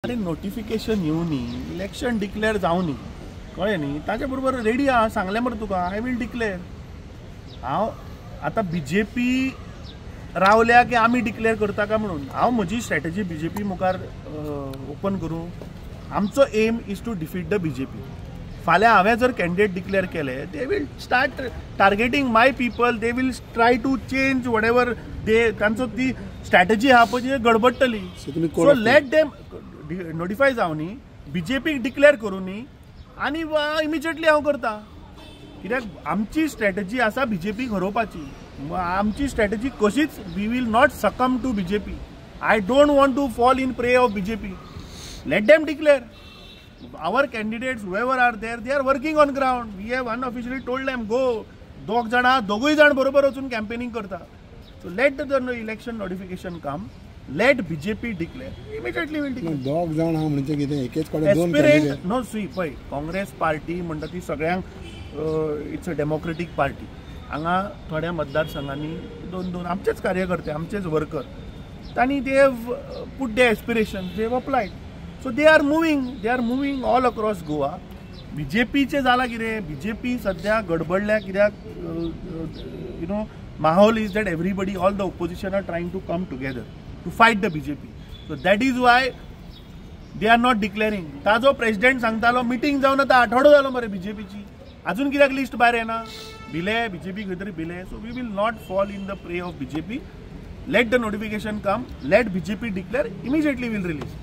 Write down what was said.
आरे, notification येवनी, election declare जावनी, कळ्ळें न्ही? ताजे बरोबर रेडी आहा. सांगलें मरे तुका, I will declare. हांव आतां बीजेपी रावल्या की आमी डिक्लेअर करता काय म्हणून हांव म्हजी स्ट्रॅटजी बीजेपी मुखार ओपन करूं? आमचो aim is to defeat the BJP. फाल्यां हांवें जर कॅन्डिडेट डिक्लेअर केले, they will start targeting my people, they will try to change whatever they, तांचो ती स्ट्रॅटजी आहा पळय, ती गडबडटली. सो तुमी सो let them notify जावनी, बीजेपीक डिक्लेअर करूनी आनी इमिजिएटली हांव करता. कित्याक आमची स्ट्रॅटजी आसा बीजेपीक हरोवपाची. आमची स्ट्रॅटजी कशीच, we will not succumb to BJP. I don't want to fall in prey of BJP. Let them declare. Our candidates, whoever are there, they are working on ground. We have unofficially told them, go. दोग जाणां, दोगूय जाण बरोबर वचून campaigning करता. So let the election notification come, let BJP declare, immediately will declare. दोग जाण आहा म्हणजे कितें, एकेच कडेन दोन एस्पिरंट कॅन्डिडेट? नो, सी, पळय, काँग्रेस पार्टी म्हणटा ती सगळ्यांक, it's a democratic party. हांगा थोड्या मतदारसंघांनी दोन दोन आमचेच कार्यकर्ते, आमचेच वर्कर, तांणी they have put the aspiration, they have applied, so they are moving, they are moving all across Goa. बीजेपीचें जालां कितें, बीजेपी सद्या गडबडल्या. कित्याक माहोल is that everybody, all the opposition are trying to come together to fight the BJP, so that is why they are not declaring. ताजो president सांगतालो, meeting जावन आतां आठवडो जालो मरे बीजेपीची, अजून कित्याक लिस्ट भायर येना? भिले बीजेपी, खंय तरी भिले. So we will not fall in the prey of BJP. Let the notification come, let BJP declare, immediately will release.